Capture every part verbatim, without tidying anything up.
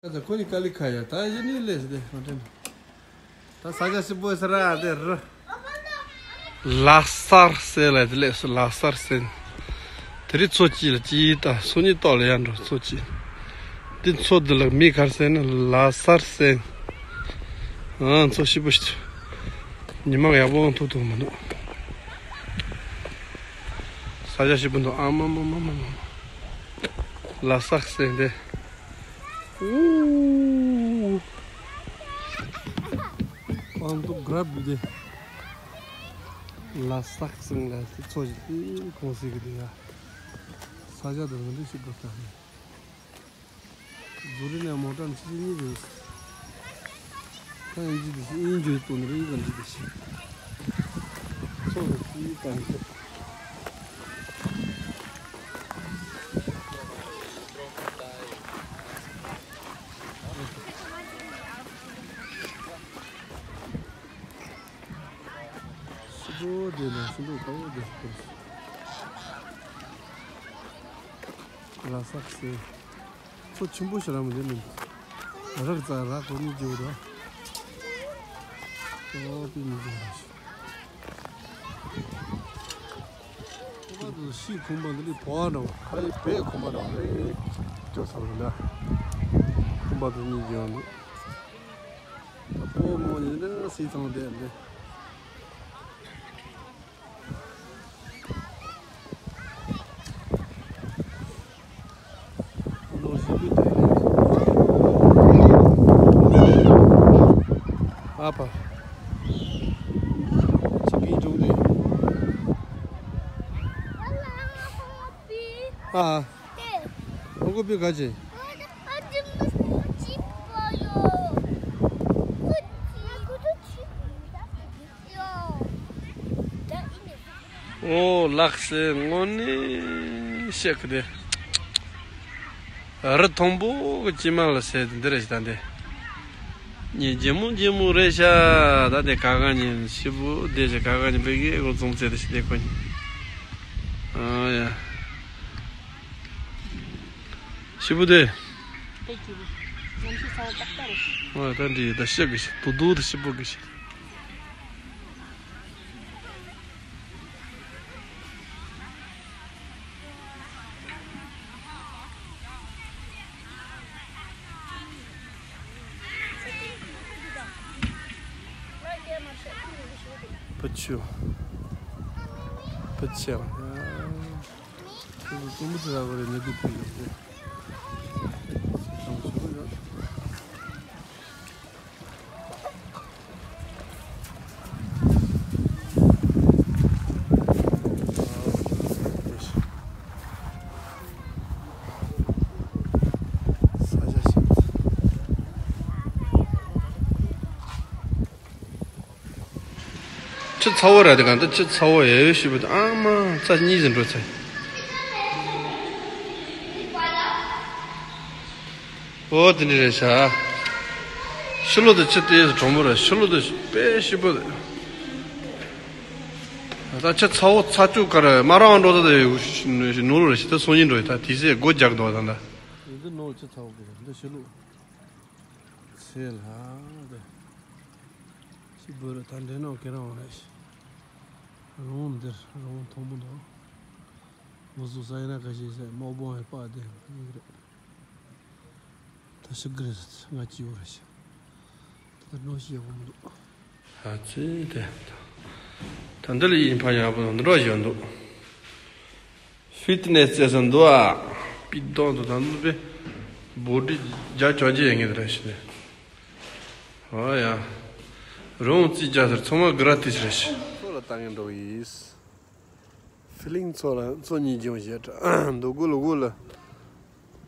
ད་ཁོ་ནི་ཀ་ལི་ཁ་ཡ་ད་ཡིན་ནི་ལས་སི་དེ་མ་དྲན། ད་ས་ཆ་ཞིབ་པོ་ཟེར་ར་དེ་རུ། ལ་སར་སེ་ལ་དེ་ལས་སུ་ལ་སར་སེ། དེ་རིང་མཚོ་དཀྱིལ་ལ་དཀྱིལ་ད་སོ་གཉིས་ཏོག་ལ་ཡར་འགྲོ་མཚོ་དཀྱིལ། འདི་མཚོ་འདི་ལ་མི་གར་སེ་ནི་ལ་སར་སེ། ཨ་མཚོ་ཞིབ་པོ་ཞིག་ཉི་མ་ཡག་པོ་ཐུག་ཐུག་མི་འདུག་ས་ཆ་ཞིབ་པོ་འདུག་ཨ་མ་མ་མ་མ་མ། ལ་སར་སེ་དེ། ཨང་ཏུ་གྲབ་དེ། ལ་སག་སིང་ལ་དེ་ཚོ་ཞིག་དེ་གོང་སི་གི་དེ་ཡ། ས་ཆ་དང་ལ་འདི་ཞིག་པོ་ལྟ་ནས། ཛུ་རི་ནས་མོ་ཊ་ཆུ་ཚོད་གཉིས་རེད། ཁ་ཡིན་གྱི་དེ་ཞིག་ཡིན་གྱི་དོན་རེད་ཡིན་གྱི་དེ་ཞིག་ཚོ་རུ་དེ་གང་གི། སུ་འགྲོ་བསྡད་ན་སུ་འགྲོ་དཀའ་བོ་བསྡད་སོང་། ལ་སག་སེ། མཚོ་ཆེན་པོ་ཞིག་ར་མི་འདུག་ནི། རག་ཙ་རག་གོ་ནི་རྒྱུ་ར། ཨོ་པི་ནི་རྒྱུ་ར་ཞིག་ཁོ་པ་དུ་ཤི་ཁུམ་པ་འདི་ནི་བོ་བ་འདྲ་བ་ཁ་ཡི་བེ་ཁུམ་པ་འདྲ་བ་རེད། ཅོ་ས་རུ་ན། ཁུམ་པ་དུ་ནི་རྒྱུ་ར་འདུག་ད་བོ་མོ་ནི་ནི་སི་ཚང་བསྡད་འདི། ཨ་ཕ། ཅི་གིན་འཇུག་དེ། ཨ། ཨ་ཁུ་པི་ག་ཅི། ཨོ་ལགས་སེ་དངོས་གནས་ཤེས་ཀི་དེ། རི་མཐོན་པོ་གི་དཀྱིལ་མ་ལ་སེ་འདི་རེད་ཤག་ད་འདི། ཉིན་རྒྱལ་མོ་རྒྱལ་མོ་རེད་ཤག་ད་དེ་ག་ག་ཉིན་ཞིབ་པོ་བསྡད་ཤག་ག་ག་ཉིན་བེ་གི་ཨེ་གོ་ཙུམ་ཙེ་དེ་ཤི་དེ་ཁོ་ཉིན། ཨ་ཡ། ཞིབ་པོ་དེ། ཨ་ད་འདི་ད་ཤི་གི་ཤི་དུ་དུ་དུ་ཞིབ་པོ་གི་ཤི། ཕུ་ཆུ། ཕུ་ཆུ། ཁྱོད་ཚོ་གཏུམ་པོ་ཚོ་ཡག་པོ་རེད་ནི་སྡུག་ཕུད་ཡོད་རེད། ཆུ་ཚ་བོ་ར་དེ་གང་ལྟར་ཆུ་ཚ་བོ་ཡོད་ཞིབ་པོ་ཨ་མ་རྩ་གཉིས་ཟིན་འགྲོ་ཚེ། ཨོ་དེ་འདྲ་རེད་ཤག་ཕྱི་ལོགས་དུ་ཆུ་དེ་གྲང་མོ་རེད། ཕྱི་ལོགས་དུ་དཔེ་ཞིབ་པོ། ད་ཆུ་ཚ་བོ་ཚ་བཅུག་ག་རེ་མ་རང་འགྲོ་ད་དེ་ནོར་རེད་ཤི་ད་སོང་ཉིན་འགྲོ་ཡི་ད་དེ་ཚེ་སྒོ་རྒྱག་འདུག་ད་ད། འདི་ནོར་ཆུ་ཚ་བོ་གི་འདི་ཕྱི་ལོགས། ཚེ་ལ་དེ། ཤི་བོ་རེད་ད་འདྲེ་ནང་ཁེ་རང་རེད་ཤི། རང་འདིར་རང་མཐོན་པོ་འདུག་ང་ཚོ་ས་ཡ་ན་ཁ་ཤས་ས་དམག་དཔུང་ཡང་སྤགས་ཏེ་ཡིན་གི་རེད། ད་ཤི་གི་རེད་ང་སྐྱིད་པོ་རེད་ཤི། ད་གནོད་ཤི་ཡག་པོ་མི་འདུག་ཨ་ཙི་དེ། ད་འདི་ལ་ཡིན་ཕ་ཡག་པོ་འདི་འདྲ་ཞིག་འདུག་ཕིཊ་ནེས་ཟེར་ས་འདུག་ཨ། པི་ཏོང་དུ་ད་འདུག་པས། བོ་ཌི་རྒྱ་ཆོག་རྒྱ་ཡིན་ངེས་རེད་ཤི་ནས། ཨོ་ཡ། རོང་རྩིས་རྒྱ་ཟེར་ཚང་མ་གི་ར་ཏིས་རེད་ཤི། མཚོ་ལ་ལྟ་ངན་འགྲོ་གི་ཡིས། ཧྥི་ལིང་མཚོ་ལ་མཚོ་གཉིས་ཀྱང་བཞད་འདུག་གུ་ལ་གུ་ལ།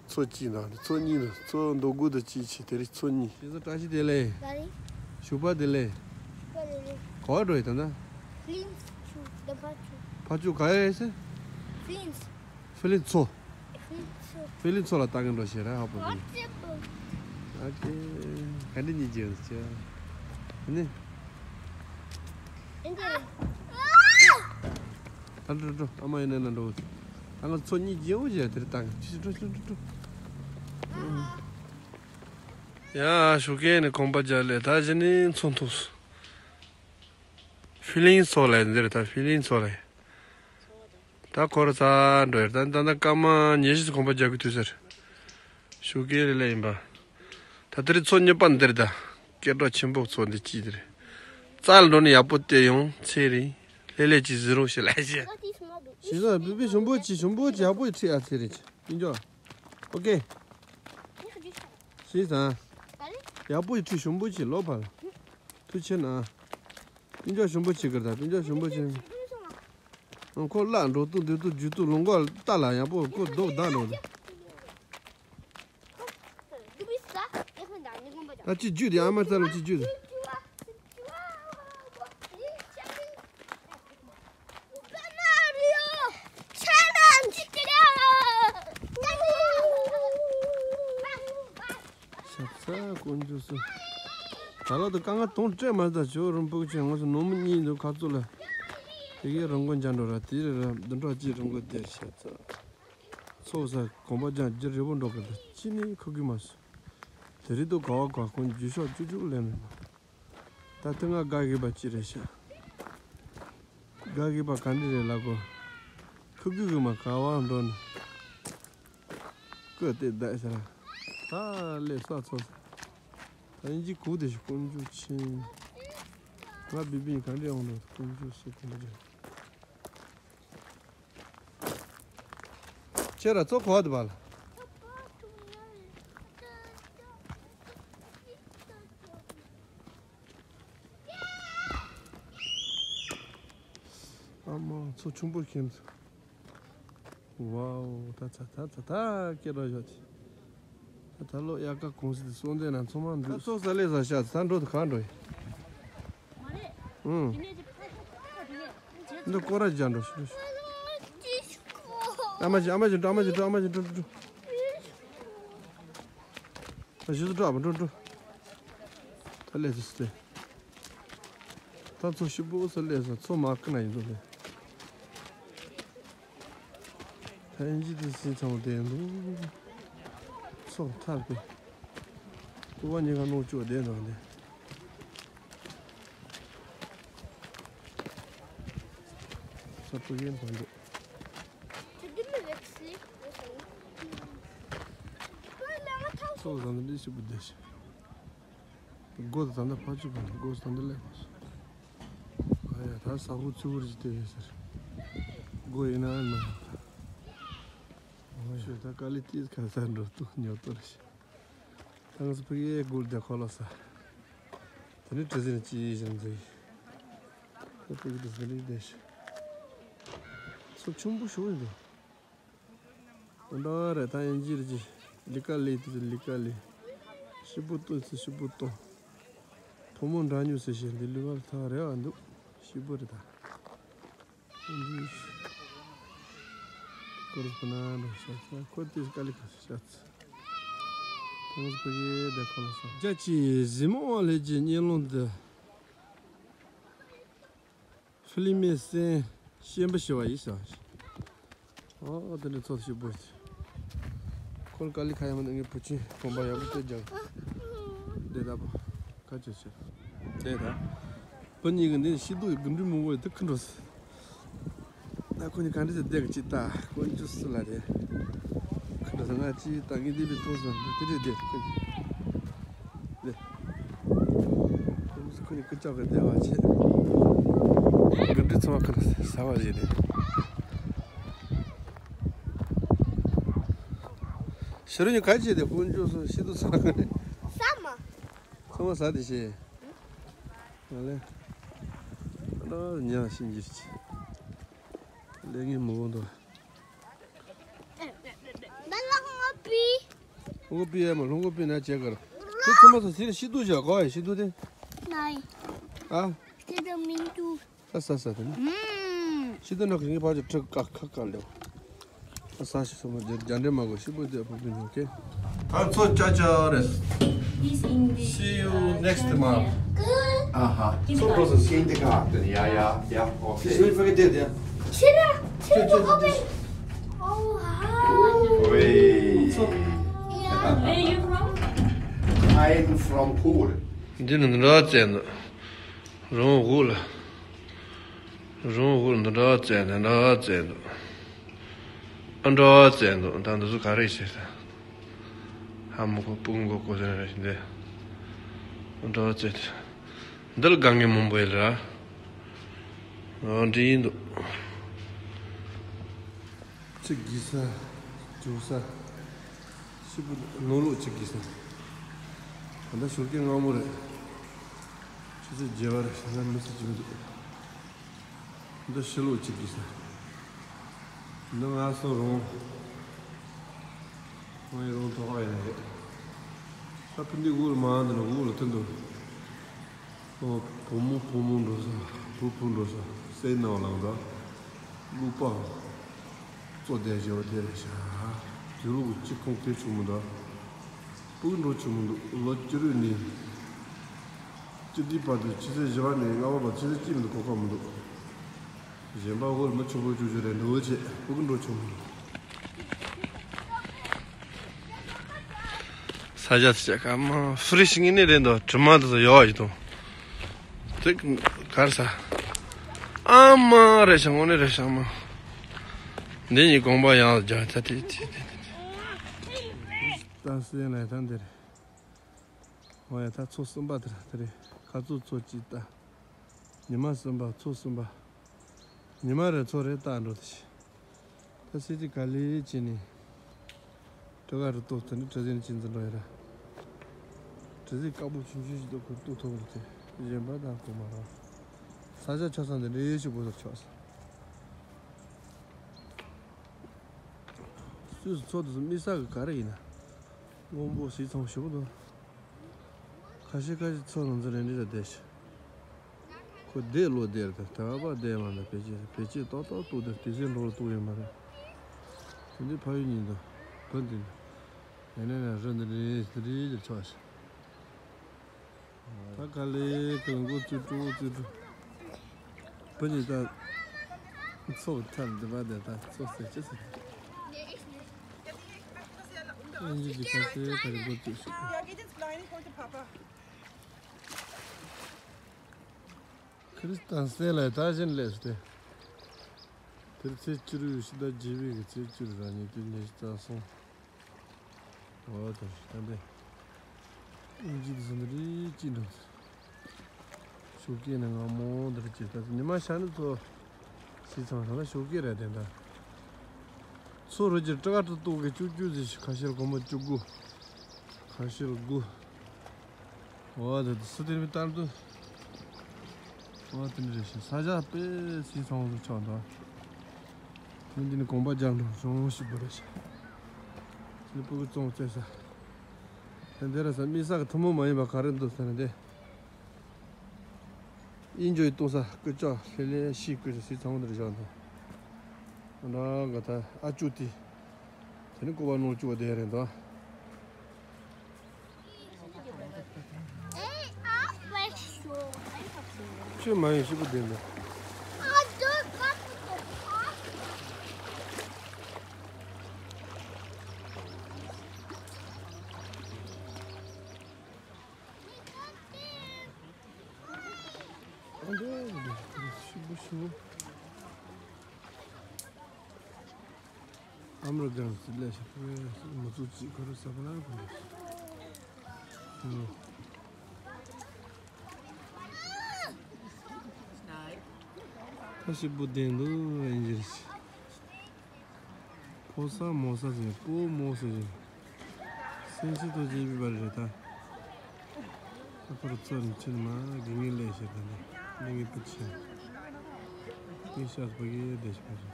མཚོ་གཅིག་དང་མཚོ་གཉིས་དང་མཚོ་མདོ་དགུ་དང་གཅིག་བྱས་དེ་རིང་མཚོ་གཉིས། ཞེ་ས་བཀྲ་ཤིས་བདེ་ལེགས། བདེ་ལེགས། ཞོགས་པ་བདེ་ལེགས། ཞོགས་པ་བདེ་ལེགས། ག་བར་འགྲོ་ཡི་ད་ལྟ། ཕི་ལིན་ཆུ་དང་ཕ་ཆུ། ཕ་ཆུ་ག་ཡ་ཡོད་ཟེར། ཕི་ལིན། ཕི་ལིན་མཚོ། ཕི་ལིན་མཚོ། ཕི་ལིན་མཚོ་ལ་ལྟ་གིན་འགྲོ་ཞེས་ར་ཧ་པོ་དེ། ཨ་ཀེ། ག་འདྲ་གཉིས་ཀྱི་ཡོད་ཟེར་ཅེ། ནི། ཨིན་ཏེ། ད་འགྲོ་འགྲོ་ཨ་མ་ཡིན་ན་ན་འགྲོ། ད་ང་ཚོ་གཉིས་རྒྱལ་བོ་བྱས་དེར་བཏང་ཅི་ཞིག་འགྲོ་ཞིག་འགྲོ་འགྲོ། ཡ། ཤུགས་ཀྱིས་ནི་གོམ་པ་རྒྱག་ལེ་ད་གཞི་ནི་མཚོ་མཐོང་སོང་། ཧྥི་ལིང་ཚོ་ལ་འདིར་ད་ཧྥི་ལིང་ཚོ་ལ། ད་འཁོར་ས་འགྲོ་ཡར་ད་ད་ད་སྐར་མ་ཉི་ཤུ་ཙམ་གོམ་པ་རྒྱག་གི་དུས་ཟེར། ཤུགས་ཀྱིས་ལེ་ལེ་ཡིན་པ། ད་དེ་རིང་མཚོ་གཉིས་པ་འདིར་ད། སྐད་གྲགས་ཆེན་པོ་མཚོ་འདི་ཅི་དེ་རེད། རྩ་ལ་འགྲོ་ནས་ཡག་པོ་བལྟས་ཡོང་ཚེ་རིང་། ལྷེ་ལྷེ་ཅིག་གཟིགས་རོགས་ཞེས་ལབ་ཤག་ཞེས་ས་བི་བི་ཞུམ་པོ་ཅིག་ཞུམ་པོ་ཅིག་ཡག་པོ་ཡི་ཁྲིད་ཨ་ཚེ་རིང་ཅིག་སྤུན་ཀྱོག་ཨོ་ཀེ། ཞེས་ས། ཡག་པོ་ཡི་ཁྲིད་ཞུམ་པོ་ཅིག་ལོ་ཕར། ཐུགས་ཆེ་ན། སྤུན་ཀྱོག་ཞུམ་པོ་ཅིག་གིར་ད་སྤུན་ཀྱོག་ཞུམ་པོ་ཅིག་ཁོ་གླ་འགྲོ་དུས་འདུག་དུས་རྒྱུ་དུས་ལུང་གོ་ལྟ་ལ་ཡག་པོ་ཁོ་རྡོག་བདག་འགྲོ་དུས། ད་ཅི་རྒྱུད་དེ་ཨ་མ་རྩ་ལ་ཅི་རྒྱུད་དེ། ཤ་ཚ་དཀོན་མཆོག་གསུམ། ད་ལོ་དུ་དཀའ་ངལ་དོན་སྤྲད་མ་ད་ཇོ་རིན་པོ་ཆེ་ང་ཚོ་ནོར་མི་གཉིས་འདུག་ཁ་ཚུ་ལ། དེ་གའི་རང་མགོ་འཇགས་འགྲོ་ར་དེ་རེ་ར་བདུན་ཕྲག་གཅིག་རིང་མགོ་དེར་ཤ་ཚ། ཚོགས་ས་གོམ་པ་རྒྱག་རྒྱུ་རེ་བོ་འགྲོ་གི་འདུག་ཅི་ནས་ཁུག་གི་མ་སོང་། དེ་རིང་དུ་ག་བ་ག་ཁོང་རྒྱུ་ཤོག་ཅུ་ཅུ་ལེན་མེད་མ། ད་ཐེངས་ང་དགའ་གི་པ་ཅི་རེད་ཤག་དགའ་གི་པ་ག་འདྲ་རེད་ལབ་གོ་ཁུག་གི་གི་མ་ག་བ་འགྲོ་ནས་ཀོ་དེ་བསྡད་ཤག་ད་ལས་ས་ཚོ་ས། ད་ཡིན་གྱི་གུ་དེ་ཞིག་དཀོན་མཆོག་ཆེན། ང་བི་བི་ག་འདྲ་ཡོང་འགྲོ་དཀོན་མཆོག་སུ་དེ་འདྲ། ཁྱེད་ར་ཚོ་གོ་བ་དུ་བ་ལ། ཨ་མ་ཚོ་ཆུང་པོ་ཁྱིམ་ཚོ། ཝའོ་ད་ཚ་ད་ཚ་ད་སྐད་རོ་ཡོད་ཅི། ད་ད་ལོ་དབྱར་ཁ་གུང་སེང་དེ་སོང་དེ་ན་ཚང་མ་འདུག་ད་ཚོ་ས་ལས་ས་ཤ་ད་འགྲོ་དུ་གང་འགྲོ་ཡི། ཨུང་། འདི་སྐོར་ར་རྒྱག་འགྲོ་ཤི་འགྲོ་ཤི། ཨ་མ་ཅི་ཨ་མ་ཅི་འགྲོ་ཨ་མ་ཅི་འགྲོ་ཨ་མ་ཅི་འགྲོ་འགྲོ་འགྲོ། ད་ཞི་སུ་འགྲོ་ཨ་མ་འགྲོ་འགྲོ། ད་ལས་སུ་སྟེ། ད་ཚོ་ཤི་པོ་ས་ལས་ས་ཚོ་མ་ཀི་ན་ཡིན་འགྲོ་ལས། ཐན་ཇི་དེ་སི་ཚང་དེ་འདུག་ཚོགས་ཐར་པའི་ཀུ་བ་ཉི་ག་ནོ་ཅོ་དེ་འདུག་དེ། ས་པུ་ཡན་དང་འདུག་ཚོགས་ཟང་འདི་ཤི་པོ་དེ་ཤི། སྒོ་དང་ད་ལྟ་ཕར་ཚུར་བར་སྒོ་དང་ད་ལྟ་སླེབས་མ་སོང་། ཨ་ཡ་ད་ས་ཧུ་ཚུ་བུར་གྱི་ལྟེ་བའི་ཟེར། སྒོ་ཡིན་ན་ཨ་ནི་མ་ཡོང་ད། ཨོ་ཡ་ད་དཀའ་ལས་ཏིས་ག་ས་འགྲོ་ཏུ་ཉོ་ཏོ་རེ་ཤི། ད་ང་ཚོ་ཕ་གིའི་སྒོ་བདེ་ཁོ་ལ་ས། དེ་ནི་གྲི་ཟིན་ཅི་ཡིན་ཟེར་འཛུལ་ཡིན། ད་ཕ་གི་དེ་ཟེར་ནི་བདེ་ཤི། ཚོ་ཆུང་པོ་ཞུ་ཡིན་འདུག་འདྲ་རེད་ད་ཡིན་གྱི་རེད་ཀྱི། ལི་ཀ་ལི་དེ་ཚོ་ལི་ཀ་ལི། ཤི་བོ་ཏོ་ཚོ་ཤི་བོ་ཏོ། ཕོ་མོ་འདྲ་མཉམ་ཟེར་བཤད་འདི་ལུས་པར་ཐག་རེ་བ་འདུག་ཤི་བོ་རེད་ད། འདི་ཀོ་རུ་སྤུ་ན་འགྲོ་ཤ་ཚ་ཁོ་དེ་ཀ་ལི་ཀ་ཤ་ཚ། ཁོང་སྤུ་གི་བདེ་ཁོ་ལ་ས། རྒྱ་ཆེའི་གཟིགས་མོ་དབང་ལས་ཀྱི་གཉེན་སློང་འདི། ཧྥི་ལི་མི་སེན་ཤན་པ་ཞི་བ་ཡིན་ཞིང་། ཨོ་དེ་འདྲའི་ཚོགས་ཤིག་པོ། ཁོང་དཀའ་ལས་ཁ་ཡ་མ་ནང་གི་བུ་ཆེན་གོམ་པ་ཡག་པོ་སྟེ་རྒྱག་དེ་ད་པ་ཁ་ཆེ་ཆེ། དེ་ད། བུ་གཉིས་ཀྱི་འདི་ཤི་དུས་གི་འགྲུལ་མི་འོས་དུ་ཁུ་འགྲོ་སི། ད་ཁོ་གཉིས་ག་འདྲ་ཟེར་བསྡད་གི་ཅི་ད་ཁོ་གཉིས་ཅུ་སི་ལ་རེད། ཁུ་འགྲོ་སི་ང་ཅི་ད་ངས་འདི་བི་ཐོག་སོང་འདི་དེ་རེད་དེ་ཁོ་གཉིས། ཁོ་ནི་ཁོ་ནི་སྐུ་ལྕགས་ཀྱི་བདེ་བ་ཆེ། ག་འདྲི་ཚང་མ་ཁོ་ནི་ཟ་བ་ཞིག་རེད། ཤ་རུ་ཉི་ག་ཅེ་དེ་དཀོན་མཆོག་སོ་ཤི་དུ་ཚང་ཁོ་ནི། ས་མ། ཚང་མ་ཟ་དེ་ཤེས། ང་ལས། ཨ་ཉ་ཤིན་གྱིས་ཆེ། ལས་ངན་མི་འོང་དོ། ལ་ལ་ང་པི། ལྷུང་པི་ཡ་མ་ལྷུང་པི་ན་ཅེ་གར། དེ་ཚོ་མ་ཚོ་ཟིར་ཤི་དུ་བཞག་གོ་ཡ་ཤི་དུ་དེ། ནའི། ཨ། དེ་དུ་མིན་དུ། ཨ་ས་ས་དེ་ནི། ཤི་དུ་ན་གི་ངའི་ཕ་ཅི་ཁྲི་ཀ་ཁ་ཀ་ལེའོ། ཨ་ས་ཤི་སོ་མ་རྒྱ་འདྲེ་མ་གོ་ཤི་པོ་དེ་ཕོ་པི་ཉོ་ཀེ། ད་ཚོ་ཅ་ཅ་རེད། See you next month. ཨ་ཧ། So process. Yeah, yeah, yeah. Okay. It's not forget that, yeah. Shira, Shira, open. Oh, wow. Wait. Where are you from? Hide from cold. འདི་ནི་འདི་འདྲ་བ་བཙལ་འདུག་རོང་འུག་ལ། རོང་འུག་ལ་འདི་འདྲ་བ་བཙལ་འདུག་འདི་འདྲ་བ་བཙལ་འདུག་ཨ་འདྲ་བ་བཙལ་འདུག་ད་འདི་ཚོ་ག་རེ་བྱེད་ད། ཧ་མ་གོ་སྤུ་གུ་མགོ་སྐོར་ཟེར་ར་ཞིག་འདི། ཨ་འདྲ་བ་བཙལ་འདུག་འདི་ལ་དཀའ་ངལ་མང་པོ་ཡོད་ལ་ར། འོ་འདི་ཡིན་འདུག་ཅིག་གི་ས། ཅུང་ས། ཤི་བུ་ནོར་ལོག་ཅིག་གི་ས། ད་ལྟ་ཞོགས་ཀས་སྔ་མོ་རེད། ཆུ་ཚོད་བརྒྱད་པ་རེད། ཞེ་ས་མི་སྲིད་ཀྱི་མི་འདུག་འདི་ཕྱི་ལོགས་གཅིག་གི་ས། འདི་ང་སོ་རོང་། ང་ཡི་རོང་ཐོག་ཨ་ཡིན་རེད། ད་ཕུ་འདི་འུག་ལ་མ་འདི་ལ་འུག་ལ་ཐོན་འདུག་ཨོ། བུ་མོ་བུ་མོ་འགྲོ་ས། བུ་བུ་འགྲོ་ས། སེ་ནའོ་ལང་ད། ལུག་པ། གཙོ་བསྡད་བཞི་བ་དེ་རེད་ཤག་དུས་ལུག་གི་གཅིག་ཁོང་དེ་ཆུང་མོ་འདྲ། སྤུ་གུ་འགྲོ་ཆུང་མོ་འདུག་ལོ་བཅུ་དྲུག་ནས། བཅུ་བདུན་བར་དུ་ཆུ་ཚོད་བཞི་པ་ནས་ལྔ་པ་བར་ཆུ་ཚོད་གཅིག་མི་འདུག་གོ་སྐབས་མི་འདུག་གཞན་པ་འོར་མི་ཆུང་པོ་བཅུ་བཅུ་རེད་འདུག་ཅེས་སྤུ་གུ་འགྲོ་ཆུང་མོ་འདུག་ས་ཆ་ཚ་ཆ་ཀ་མ་ཧྥི་རི་ཤི་ངི་ནི་རེད་འདུག་དྲི་མ་དུ་ཡོག་ཡི་དུ་དེ་གར་ས་ཨ་མ་རེད་ཤ་ངོ་ནི་རེད་ཤ་མ་འདི་ཉིད་དགོངས་པ་ཡང་རྒྱ་ཆ་དེ་དེ་དེ་དེ་ད་སེ་ལ་ད་འདི་རེད། འོ་ཡ་ད་ཚོ་གསུམ་པ་དེ་ར་དེ་རེད། ཁ་ཚོ་ཚོ་གཅིག་ལྟ། ཉི་མ་གསུམ་པ་ཚོ་གསུམ་པ། ཉི་མ་རེ་ཚོ་རེ་ལྟ་འགྲོ་དེ་ཤི། ད་སི་ཏི་ག་ལེ་ཅི་ནི། དྲི་ག་རུ་ཏོ་དེ་ནི་དྲི་ཟིན་ཅི་འཛིན་འགྲོ་ཡ་ར། དྲི་ཟིན་དཀར་པོ་ཆུང་ཆུང་ཞིག་ཏུ་ཁུར་ཏུ་ཐོག་རུ་དེ་གཞན་པ་དང་གོ་མ་ར། ས་ཆ་ཆ་ས་འདི་འདྲའི་ཞིག་པོ་ཟེར་ཆོག་ས། སུས་ཚོ་དུ་མི་ས་གི་ག་རེ་ཡིན་ན། སྔོན་པོ་སི་ཚང་ཞུགས་དུ། ཁ་ཤས་ཁ་ཤས་ཚོ་ནང་ཚོ་རེ་འདྲི་ར་བསྡད་ཤག་ཁོ་བསྡད་ལོ་བསྡད་ར་དེ་ད་བ་བསྡད་མ་ན་བེད་སྤྱད་བེད་སྤྱད་ཏོག་ཏོག་ཏོག་དེ་དེ་སེ་འགྲོ་རུ་ཏོག་ཡོད་མ་རེད། དེ་འདི་ཕ་ཡུལ་ཉིད་དུ་བུ་འདི་ནི་ཡ་ནས་ན་རི་འདི་རི་འདི་རི་ཆོག་ཤག་ད་ག་ལེ་གི་མགོ་བཙུད་འགྲོ་བཙུད་འགྲོ། བུ་གཉིས་ད་ཚོགས་ཐལ་འདི་བ་དེ་ད་ཚོགས་ཟེར་ཅི་ཟེར། ཨིན་ཇི་གི་ཁ་ཟེར་ག་རེ་མགོ་བཙུད་ཤིག་ཁི་རིས་ཏན་སེ་ལ་ད་བཞིན་ལས་སུ་སྟེ། དེར་ཚེས་བཅུ་རུ་ཕྱི་ཟླ་བརྒྱད་པའི་གི་ཚེས་བཅུ་རུ་ར་ཉིས་སྟོང་ཉི་ཤུ་རྩ་གསུམ། འོ་དེ་ད་འདི། ཨིན་ཇི་དེ་ཚོ་འདི་རིགས་ཅི་འདྲ། ཞོགས་ཀས་ནས་སྔ་མོ་འདི་རུ་ཅིག་ད་ཉི་མ་ཤར་ནི་ཚོ། སི་ཚང་ས་ན་ཞོགས་ཀས་རེད་དེ་འདྲ། ཚོ་རུ་ཅིག་སྤྲི་ག་སྤྲི་ཏོག་གི་བཅུ་བཅུ་ཟིག་ཁ་ཤས་སྒོར་མོ་བཅུ་དགུ། ཁ་ཤས་དགུ། འོ་དེ་སུ་དེ་མི་ལྟར་དུ། འོ་དེ་འདྲ་རེད་ཤག་ས་ཆ་དཔེ་སི་ཚང་བཟོ་ཆོག་འདུག་དེ་འདི་ནི་གོམ་པ་རྒྱག་འགྲོ་རོང་ཞིག་པོ་རེད་ཤག་དེ་ནི་སྤུ་གུ་བཙོང་རྩེ་ས། དེ་འདི་ར་ས་མི་ས་གི་ཐུན་མོང་མ་ཡིན་པ་ག་རེ་འདུག་ཟེར་ན་དེ། ཨིན་ཇོའི་གཏོང་ས་སྐུ་ལྕགས་ལྷེ་ལེ་ཤི་སྐུ་ཞབས་སི་ཚང་འདིར་བཞག་འདུག་ཨ་འདྲ་ག་ད་ཨ་ཅུ་ཏི། དེ་ནི་ཀོ་བ་ནོར་བཅུ་བ་དེ་རེད་འདུག་ཁྱོད་མ་ཡིན་ཤི་བོ་བསྡད་འདུག་ཨ་འདྲ་ཤི་བོ་ཤི་བོ། ཨ་མ་རི་ཀན་སི་ལས་ཤི་བོ་མི་ཚོགས་ཅིག་ཁོ་ར་ས་ཕ་ལ་ར་ཕ་ལ། ད་ཤི་བོ་བསྡད་འདུག་ཨིན་ཇི་རེད། ཕོ་ས་མོ་ས་ཟེར་ཕོ་མོ་ཟེར་ཟེར། སེམས་སུ་ཐོ་ཅེས་པི་བར་རེད་ད། ད་ཁོ་ར་ཚོ་ནི་ཆེན་མ་དགེ་བསྙེན་ལས་བྱེད་ད་ནི་དགེ་བསྙེན་པུ་ཆེན། དགེ་ཤར་བུ་གི་བདེ་ཞིག་པ་རེད།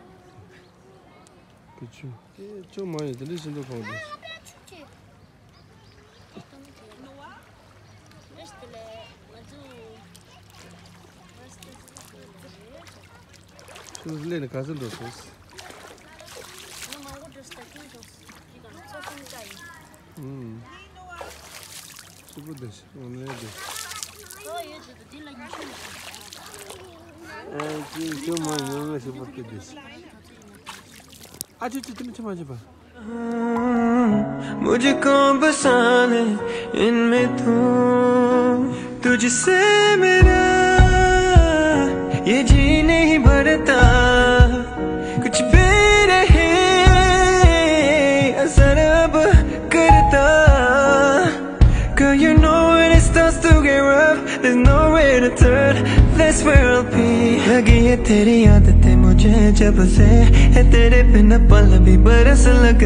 པུ་ཆུ། ཨེ་ཅོ་མ་ཡིན་དེ་འདྲ་ཤིན་ཏུ་གང་བདེ། ཁྱོད་ལས་ནི་ག་ཚོད་འགྲོ་སོང་། ཨུམ། སྐྱིད་པོ་བསྡད་ཤག་འོ་ན་ཡ་བསྡད་ཤག་ཨེ་ཅི་ཁྱོད་མ་ཡོང་ངས་ཞིག་པོ་སྐྱིད་བསྡད་ཤག་ཨ་ཅོ་ཅོ་ཅི་མི་ཆི་མ་བྱེད་པ། मुझे कौन बसा ले इनमें तू, तुझसे मेरा ये जी नहीं भरता, कुछ भी रहे असर अब करता। Girl, you know when it starts to get rough, there's nowhere to turn, that's where I'll be. लगी है तेरी आदतें मुझे जब से, है तेरे बिना पल भी बरस लगते।